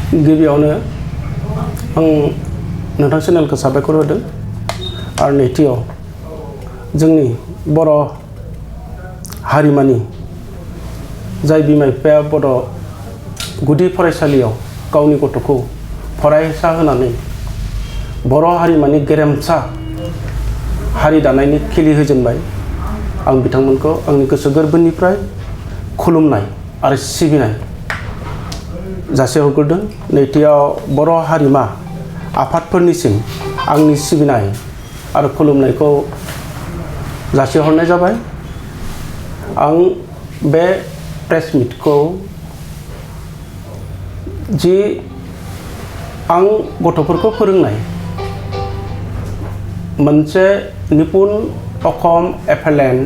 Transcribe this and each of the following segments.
गिबियावनो आं नोंथां चेनेलखौ साबायखर होदों आरो नैथियाव जोंनि बर' हारिमानि जाय बिमा बिफाया बर' गुदि फरायसालियाव गावनि गथ'खौ फरायसा होनानै बर' हारिमानि गेरेमसा हारि दानायनि खिलि होजेनबाय आं बिथांमोनखौ आंनि गोसो गोरबोनिफ्राय खुलुमनाय आरो सिबिनाय जासिहरग्रोदों। नैथियाव बर' हारिमा आफादफोरनिसिम आंनि सिबिनाय आरो खुलुमनायखौ जासिहरनाय जाबाय। आं बे प्रेस मिटखौ जि आं गथ'फोरखौ फोरोंनाय मोनसे निपुन अखम एफएलएन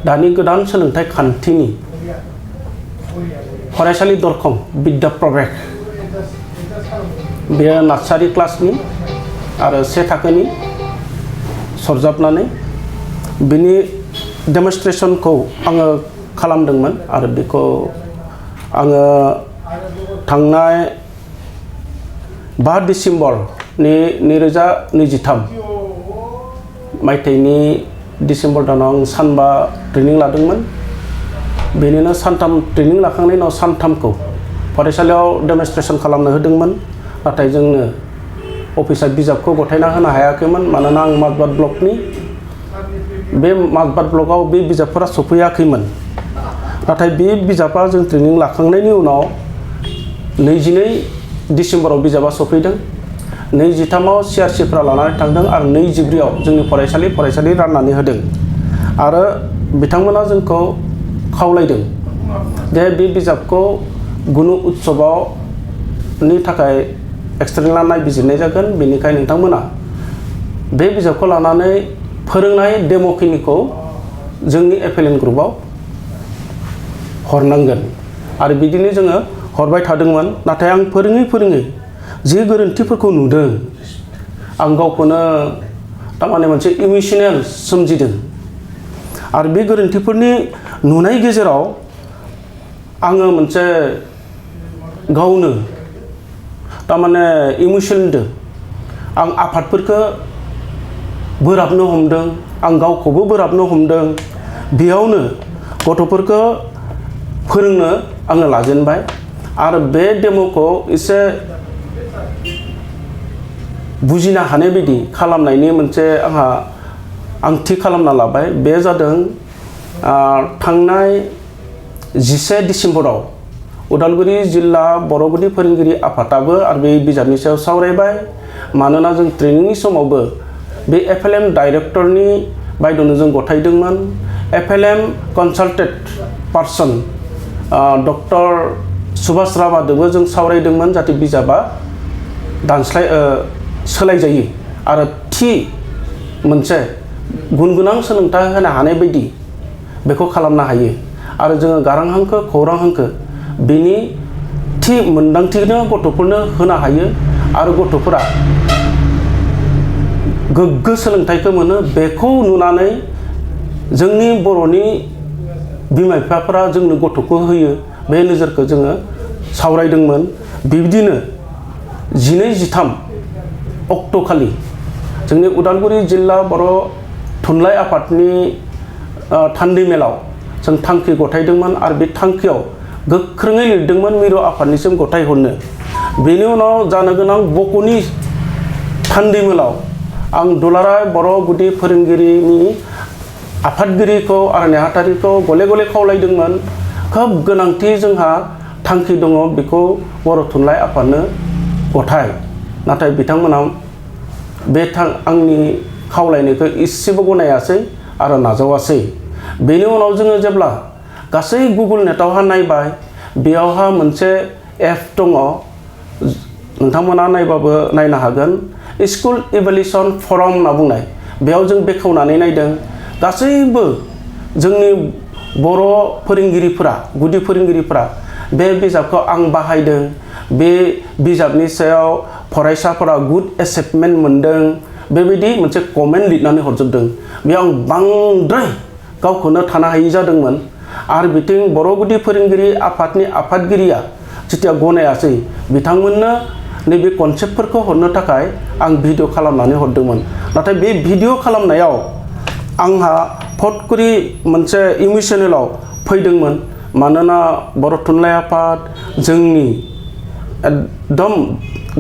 दानि गोदान सोलोंथाइ खान्थिनि फरायसालि दरखं बिद्या प्रवेश बेयो नार्सारि क्लासनि आरो से थाखोनि सरजाबनानै बिनि डेमनस्ट्रेशनखौ आङो खालामदोंमोन आरो बेखौ आङो थांनाय 5 डिसेम्बरनि 2023 मायथाइनि डिसेम्बर दानाव आं सानबा ट्रेनिं लादोंमोन। बेनिनो सानथाम ट्रेनिं लाखांनायनि उनाव सानथामखौ फरायसालियाव डेमनस्ट्रेशन खालामनो होदोंमोन। नाथाय जोंनो अफिसा बिजाबखौ गथायना होनो हायाखैमोन मानोना आं माजबाद ब्लकनि बे माजबाद ब्लकआव बे बिजाबफोरा सफैयाखैमोन। नाथाय बे बिजाबा जों ट्रेनिं लाखांनायनि उनाव 22 डिसेम्बराव बिजाबा सफैदों। 23आव सिआरसिफ्रा लानानै थांदों आरो 24आव जोंनि फरायसालि राननानै होदों आरो बिथांमोना जोंखौ खावलायदों जे बे बिजाबखौ गुनु उत्सवनि थाखाय एक्सटार्नेल नायबिजिरनाय जागोन। बेनिखायनो नोंथांमोना बे बिजाबखौ लानानै फोरोंनाय डेम'खिनिखौ जोंनि एफएलएन ग्रुपआव हरनांगोन आरो बिदिनो जोङो हरबाय थादोंमोन। नाथाय आं फोरोङै जि गोरोन्थिफोरखौ नुदों आं गावखौनो थारमाने मोनसे इमोसनेल सोमजिदों आरो बे गोरोन्थिफोरनि नुनाय गेजेराव आङो मोनसे गावनो थारमाने इमोसनदों। आं आफादफोरखौ बोराबनो हमदों, आं गावखौबो बोराबनो हमदों। बेयावनो गथ'फोरखौ फोरोंनो आङो लाजेनबाय आरो बे डेम'खौ एसे बुजिनो हानाय बायदि खालामनायनि मोनसे आं थि खालामना लाबाय। बे जादों थांनाय 11 डिसेम्बराव उदालगुरि जिल्ला बर' गुदि फोरोंगिरि आफादाबो आरो बे बिजाबनि सायाव सावरायबाय। मानोना जों ट्रेनिंनि समावबो बे एफएलएम डाइरेक्टरनि बायद'नो जों गथायदोंमोन। एफएलएम कनसाल्टेड पार्सन डक्टर सुभाष राभादोबो जों सावरायदोंमोन जाहाथे बिजाबा सोलायजायो आरो थि मोनसे गुन गोनां सोलोंथाइ होनो हानाय बायदि बेखौ खालामनो हायो आरो जोङो गारां हांखो खौरां हांखो बेनि थि मोनदांथिनो गथ'फोरनो होनो हायो आरो गथ'फोरा गोग्गो सोलोंथाइखौ मोनो। बेखौ नुनानै जोंनि बर'नि बिमा बिफाफोरा जोंनो गथ'खौ होयो। बे नोजोरखौ जोङो सावरायदोंमोन। बिब्दिनो 12-13 अक्ट'खालि जोंनि उदालगुरि जिल्ला बर' थुनलाइ आफादनि थान्दै मेलाव जों थांखि गथायदोंमोन आरो बे थांखियाव गोख्रोङै लिरदोंमोन मिरु आफादनिसिम गथायहरनो। बेनि उनाव जानो गोनां बक'नि थान्दै मेलाव आं दुलाराय बर' गुदि फोरोंगिरिनि आफादगिरिखौ आरो नेहाथारिखौ गले गले खावलायदोंमोन। खोब गोनांथि जोंहा थांखि दङ, बेखौ बर' थुनलाइ आफादनो गथाय। नाथाय बिथांमोना बे आंनि खावलायनायखौ इसेबो गनायासै आरो नाजावासै। बेनि उनाव जोङो जेब्ला गासै गुगोल नेटआवहा नायबाय, बेयावहा मोनसे एप दङ, नोंथांमोना नायबाबो नायनो हागोन, स्कुल इभेलुसन फराम होनना बुंनाय। बेयाव जों बेखेवनानै नायदों। गासैबो जोंनि बर' फोरोंगिरिफोरा गुदि फोरोंगिरिफोरा बे बिजाबखौ आं बाहायदों, बे बिजाबनि सायाव फरायसाफोरा गुड एसेभमेन्ट मोनदों, बेबायदि मोनसे कमेन्ट लिरनानै हरजोबदों। बेयाव आं बांद्राय गावखौनो थानो हायि जादोंमोन आरो बिथिं बर' गुदि फोरोंगिरि आफादनि आफादगिरिया जेतिया गनायासै बिथांमोननो नैबे कनसेप्टफोरखौ हरनो थाखाय आं भिडिअ खालामनानै हरदोंमोन नाथाय बे भिडिअ खालामनायाव आंहा फटकरि मोनसे इमोसनेलाव फैदोंमोन मानोना बर' थुनलाइ आफाद जोंनि एकदम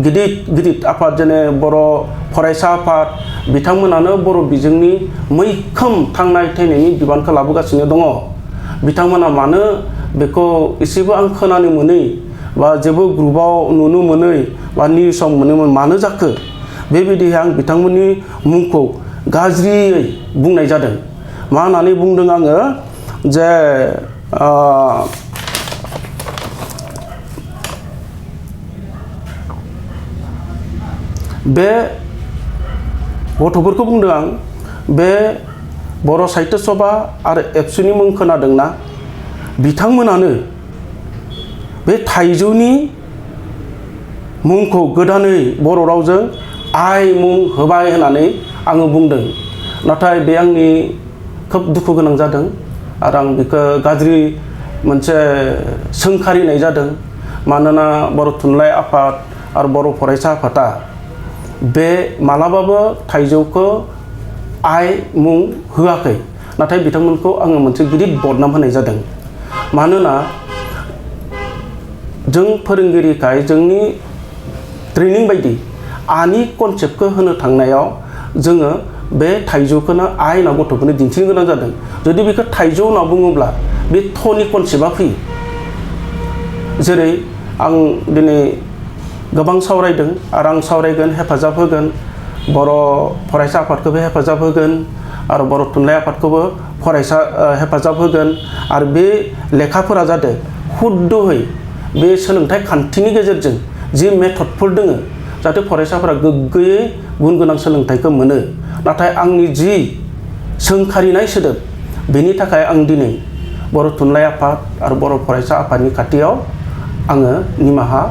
गिदिर आफाद जेने बर' फरायसा आफाद बिथांमोनानो बर' बिजोंनि मैखोम थांनाय थैनायनि बिबानखौ लाबोगासिनो दङ बिथांमोना मानो बेखौ एसेबो आं खोनानो मोनै बा जेबो ग्रुपाव नुनो मोनै बा निउसाव मोनोमोन मानो जाखो बेबायदि आं बिथांमोननि मुंखौ गाज्रियै बुंनाय जादों मा होननानै बुंदों आङो जे बे गथ'फोरखौ बुंदों आं बे बर' साहित्य सभा आरो एबसुनि मुं खोनादोंना बिथांमोनानो बे थाइजौनि मुंखौ गोदानै बर' रावजों आइ मुं होबाय होननानै आङो बुंदों नाथाय बे आंनि खोब दुखु गोनां जादों आरो आं बेखौ गाज्रि मोनसे सोंखारिनाय जादों मानोना बर' थुनलाइ आफाद आरो बर' फरायसा आफादा बे मालाबाबो थाइजौखौ आइ मुं होआखै नाथाय बिथांमोनखौ आङो मोनसे गिदिर बदनाम होनाय जादों मानोना जों फोरोंगिरिखाय जोंनि ट्रेनिं बायदि आनि कनसेप्टखौ होनो थांनायाव जोङो बे थाइजौखौनो आइ होनना गथ'फोरनो दिन्थिनो गोनां जादों जुदि बेखौ थाइजौ होनना बुङोब्ला बे थनि कनसेप्टआ फैयो जेरै आं दिनै गोबां सावरायदों आरो आं सावरायगोन हेफाजाब होगोन बर' फरायसा आफादखौबो हेफाजाब होगोन आरो बर' थुनलाइ आफादखौबो हेफाजाब होगोन आरो बे लेखाफोरा जादों हुद्द'है बे सोलोंथाइ खान्थिनि गेजेरजों जि मेथडफोर दोङो जाहाथे फरायसाफोरा गोग्गोयै गुन गोनां सोलोंथाइखौ मोनो नाथाय आंनि जि सोंखारिनाय सोदोब बेनि थाखाय आं दिनै बर' थुनलाइ आफाद आरो बर' फरायसा आफादनि खाथियाव आङो निमाहा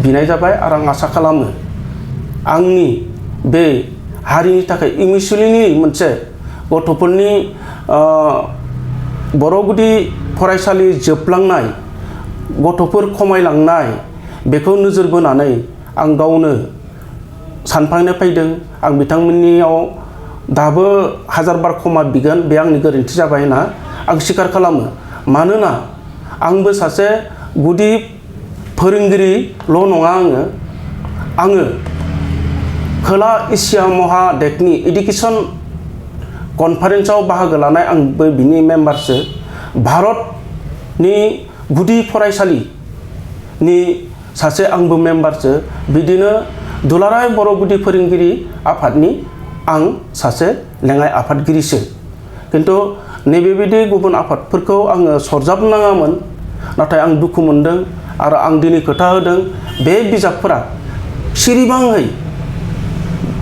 बिनाय जाबाय आरो आं आसा खालामो आंनि बे हारिनि थाखाय इमिसुलिनि मोनसे गथ'फोरनि बर' गुदि फरायसालि जोबलांनाय गथ'फोर खमायलांनाय बेखौ नोजोर बोनानै आं गावनो सानखांनो फैदों आं बिथांमोननियाव दाबो हाजारबार क्षमा बिगोन बे आंनि गोरोन्थि जाबाय होनना आं स्वीकार खालामो मानोना आंबो सासे गुदि फोरोंगिरिल' नङा आङो खोला एसिया महादेशनि एडुकेशन कनफारेन्सआव बाहागो लानाय आंबो बिनि मेम्बारसो भारतनि गुदि फरायसालिनि सासे आंबो मेम्बारसो बिदिनो दुलाराय बर' गुदि फोरोंगिरि आफादनि आं सासे लेङाइ आफादगिरिसो किन्तु नैबेबायदि गुबुन आफादफोरखौ आङो सरजाबनाङामोन नाथाय आं दुखु मोनदों आरो आं दिनै खोथा होदों बे बिजाबफोरा सिरिबाङै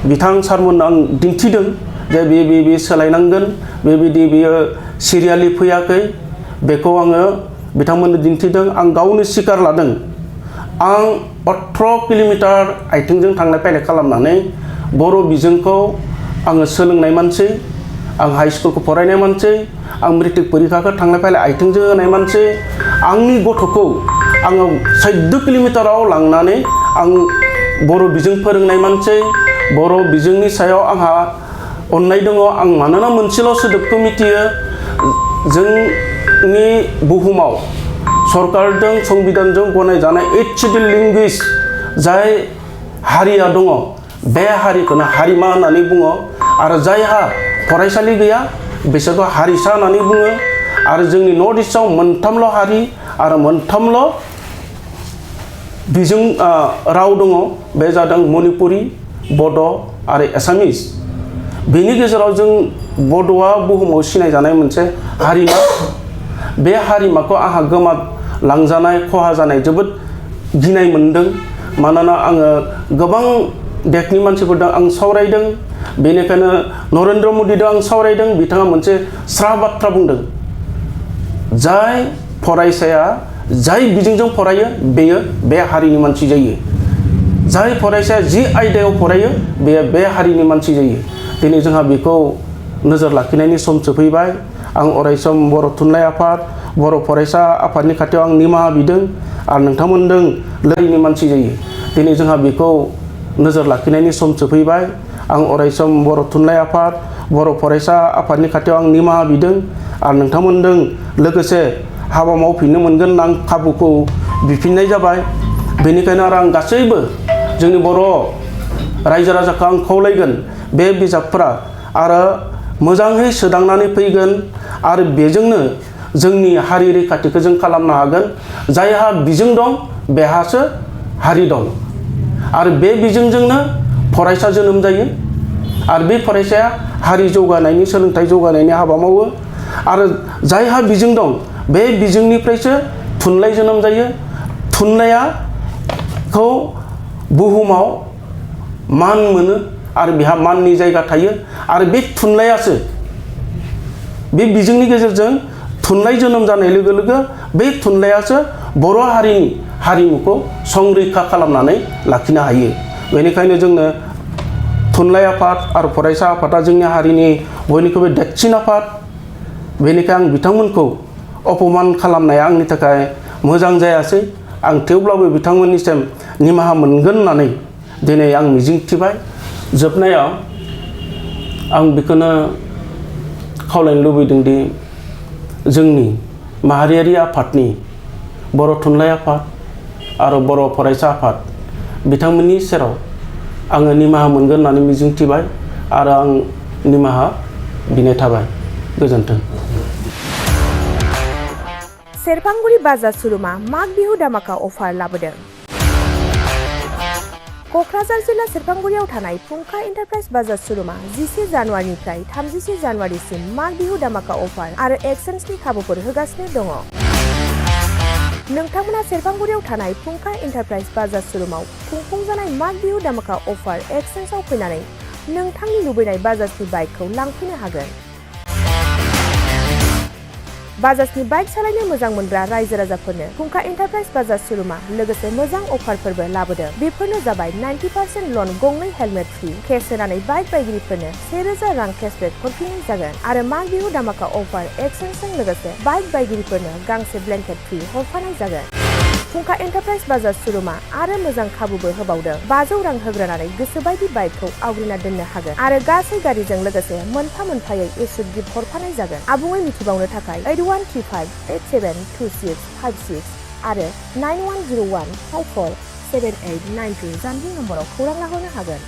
बिथां सारमोननो आं दिन्थिदों जे बे सोलायनांगोन बेबायदि बेयो सिरियालि फैयाखै बेखौ आङो बिथांमोननो दिन्थिदों आं गावनो स्वीकार लादों आं 18 किल'मिटार आथिंजों थांलाय फैलाय खालामनानै बर' बिजोंखौ आङो सोलोंनाय मानसि आं हाई स्कुलखौ फरायनाय मानसि आं मेट्रिक परिखाखौ थांलाय फैलाय आथिंजों होनाय मानसि आंनि गथ'खौ आङो 14 किल'मिटाराव लांनानै आं बर' बिजों फोरोंनाय मानसि बर' बिजोंनि सायाव आंहा अननाय दङ आं मानोना मोनसेल' सोदोबखौ मिथियो जोंनि बुहुमाव सरकारजों संबिधानजों गनायजानाय 8 शिड्युल लेंगुवेज जाय हारिया दङ बे हारिखौनो हारिमा होननानै बुङो आरो जायहा फरायसालि गैया बिसोरखौ हारिसा होननानै बुङो आरो जोंनि नर्थ इस्टआव मोनथामल' हारि आरो मोनथामल' बिजों राव दङ बे जादों मणिपुरि बड' आरो एसामिस बेनि गेजेराव जों बड'आ बुहुमाव सिनायजानाय मोनसे हारिमा बे हारिमाखौ आंहा गोमालांजानाय खहा जानाय जोबोद गिनाय मोनदों मानोना आङो गोबां देशनि मानसिफोरजों आं सावरायदों बेनिखायनो नरेन्द्र मदिजों आं सावरायदों बिथाङा मोनसे स्रा बाथ्रा बुंदों जाय फरायसाया जाय बिजोंजों फरायो बेयो बे हारिनि मानसि जायो जाय फरायसाया जि आयदायाव फरायो बेयो बे हारिनि मानसि जायो दिनै जोंहा बेखौ नोजोर लाखिनायनि सम सफैबाय आं अरायसम बर' थुनलाइ आफाद बर' फरायसा आफादनि खाथियाव आं निमाहा बिदों आरो नोंथांमोनजों लोगोनि मानसि जायो दिनै जोंहा बेखौ नोजोर लाखिनायनि सम सफैबाय आं अरायसम बर' थुनलाइ आफाद बर' फरायसा आफादनि खाथियाव आं निमाहा बिदों आरो नोंथांमोनजों लोगोसे हाबा मावफिननो मोनगोन आं खाबुखौ बिफिननाय जाबाय बेनिखायनो आरो आं गासैबो जोंनि बर' रायजो राजाखौ आं खावलायगोन बे बिजाबफोरा आरो मोजाङै सोदांनानै फैगोन आरो बेजोंनो जोंनि हारि रैखाथिखौ जों खालामनो हागोन जायहा बिजों दं बेहासो हारि दं आरो बे बिजोंजोंनो फरायसा जोनोम जायो आरो बे फरायसाया हारि जौगानायनि सोलोंथाइ जौगानायनि हाबा मावो आरो जायहा बिजों दं बे बिजोंनिफ्रायसो थुनलाइ जोनोम जायो थुनलाइखौ बुहुमाव मान मोनो आरो बेहा माननि जायगा थायो आरो बे थुनलाइयासो बे बिजोंनि गेजेरजों थुनलाइ जोनोम जानाय लोगो लोगो बे थुनलाइयासो बर' हारिनि हारिमुखौ संरैखा खालामनानै लाखिनो हायो बेनिखायनो जोंनो थुनलाइ आफाद आरो फरायसा आफादा जोंनि हारिनि बयनिख्रुइबो देरसिन आफाद बेनिखायनो आं बिथांमोनखौ अपमान खालामनाया आंनि थाखाय मोजां जायासै आं थेवब्लाबो बिथांमोननिसिम निमाहा मोनगोन होननानै दिनै आं मिजिंथिबाय जोबनायाव आं बेखौनो खावलायनो लुबैदों दि जोंनि माहारियारि आफादनि बर' थुनलाइ आफाद आरो बर' फरायसा आफाद बिथांमोननि सेराव आङो निमाहा मोनगोन होननानै मिजिंथिबाय आरो आं निमाहा बिनाय थाबाय गोजोन्थों सेरफांगुरि बाजार सुरुमा माग बिहु दामाका अफार लाबोदों क'क्राझार जिल्ला सेरफांगुरियाव थानाय फुंखा एन्टारप्राइज बाजार सुरुमा 11 जानुवारिनिफ्राय 31 जानुवारिसिम माग बिहु दामाका अफार आरो एक्सचेन्जनि खाबुफोर होगासिनो दङ नोंथांमोना सेरफांगुरियाव थानाय फुंखा एन्टारप्राइज बाजार सुरुमाव खुंफुंजानाय माग बिहु दामाका अफार एक्सचेन्जआव फैनानै नोंथांनि लुबैनाय बाजाजनि बाइकखौ लांफैनो हागोन बाजाजनि बाइक सालायनो मोजां मोनग्रा रायजो राजाफोरनो फुंखा एन्टारप्राइज बाजार सुरुमा लोगोसे मोजां अफारफोरबो लाबोदों बेफोरनो जाबाय 90% लन गंनै हेलमेट फ्रि केस होनानै बाइक बायगिरिफोरनो 1000 रां केसबेक हरफिननाय जागोन आरो माग बिहु दामाका अफार एक्सचेन्जजों लोगोसे बाइक बायगिरिफोरनो गांसे ब्लेंकेट फ्रि हरफानाय जागोन फुंखा एन्टारप्राइज बाजार सुरुमा आरो मोजां खाबुबो होबावदों 500 रां होग्रोनानै गोसोबायदि बाइकखौ आवग्रिना दोननो हागोन आरो गासै गारिजों लोगोसे मोनफा मोनफायै इस्युट गिफ्ट हरफानाय जागोन आबुङै मिथिबावनो थाखाय 8135872656 आरो 9101547892 जानबुं नम्बराव खौरां लाहरनो हागोन